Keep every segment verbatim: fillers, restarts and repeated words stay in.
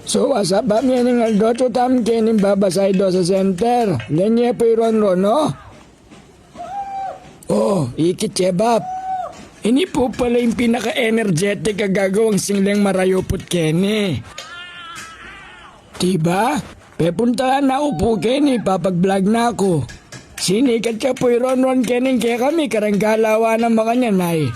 So, what's up, Bap? Ngening aldo, atyu tamu keni babasa ido sa center. Leni ye pu i Ronron, no? O, ikit ye, Bap. Ini pu pala ing pinaka-energetic a gagawang singleng marayuput keni. Diba? Pepuntalan na ku pu keni, papag-vlog na ku. Sinikat ya pu i Ronron keni kekami, kareng galawan a makanyan, ay.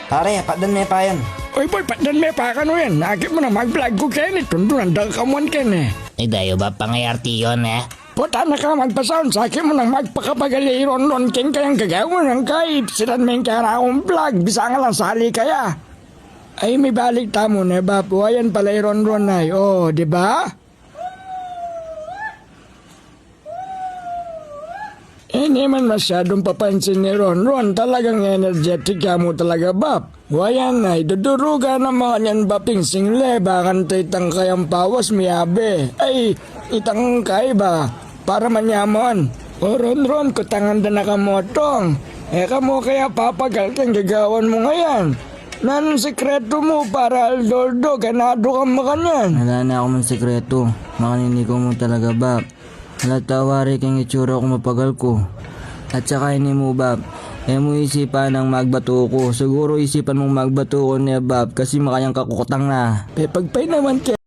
Pare, patdan me pa yan. Uy, boy, patdan me pa kanu yan. Akit mu nang mag-vlog ku keni, tundunan da ka kamuan keni. Ay, dayu, Bap, pangayarti yun, e. Puta na ka, magpasaun sa akit mu nang magpakapagal ya i Ronron keng kayang gagawan nang kayip. Siran me ing kaya na kung vlog, bisa nga lang sali kaya. Ay, mibalik tamu ne, Bap. Wa yan pala i Ronron, ay. O, diba? E ne man masyadung papansin i Ronron, talagang energetic ya mu talaga, Bap. Wa yan, ay, dudurugan na makanyan, Bap, ing single, bakanta itang kayang pawas miyabe. Ay, itang kay ba, para manyaman. O Ronron, kutangan da na ka mu, Tong. E ka mu kaya papagal keng gagawan mu ngayan? Nanung sikretu mu para aldo-aldo ganadu kang makanyan? Ala na kumung sikretu. Makanini ku mu talaga, Bap. Ala, tawari keng itsura ku, mapagal ku. At saka ini mu, Bap, e mu isipan nang magbatu ku. Siguru isipan mung magbatu ku ne, Bap, kasi makanyan ka kukutang na. Pepagpay naman ke